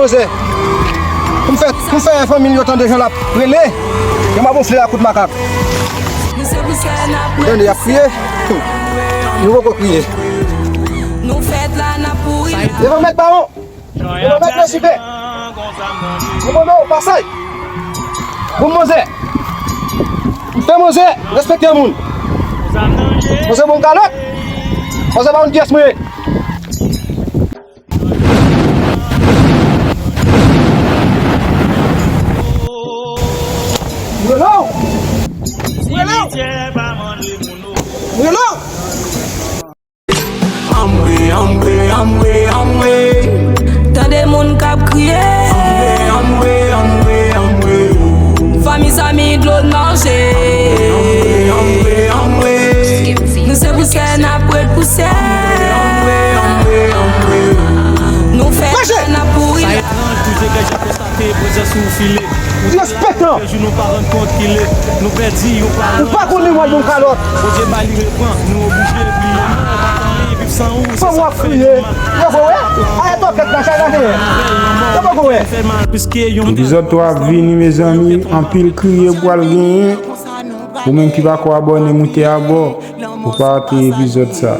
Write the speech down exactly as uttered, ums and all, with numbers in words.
Pou m fè, pou m fè fanmi l yo tande jan l ap rele, yo m ap wonfle ak kout makak. Tande, y ap kriye. Hmm. Yo poko kriye. Devan mèt bawon. Devan mèt Lesipe. Devan nou, pasay. Bon manzè. M fè manzè, respekte moun. Manzè bon kalòt. Manzè pa yon pyès mwen. Mwen la! Mwen la! Mwen la! Anmwe, anmwe, anmwe, anmwe. Tande moun k ap kriye. Anmwe, anmwe, anmwe, anmwe. Fanmi, zanmi, dlo n manje. Anmwe, anmwe, anmwe. Nou se pousyè, n ap ret pousyè. Anmwe, anmwe, anmwe. Nou fè n ap pouri. Sa etranj pou je gèt jan fè sa te prezans ou file. Ou te la, jou nou pa rann kont ki lè. Nou pèdi yon paran. Ou pa konnen w al yon kalòt. Bondye ba li repran. Nou oblije bliye. Ou pa konnen viv san ou, se sa k fè nou mal. Yo, wè. Ay, tòkèt la, chay la, chay la. Yo, wè. Fè mal piske yon. Epizòd twa ap vini, mezanmi. Anpil kriye pral genyen. Ou menm ki pako abòne, moute abò. Ou pa rate epizòd sa.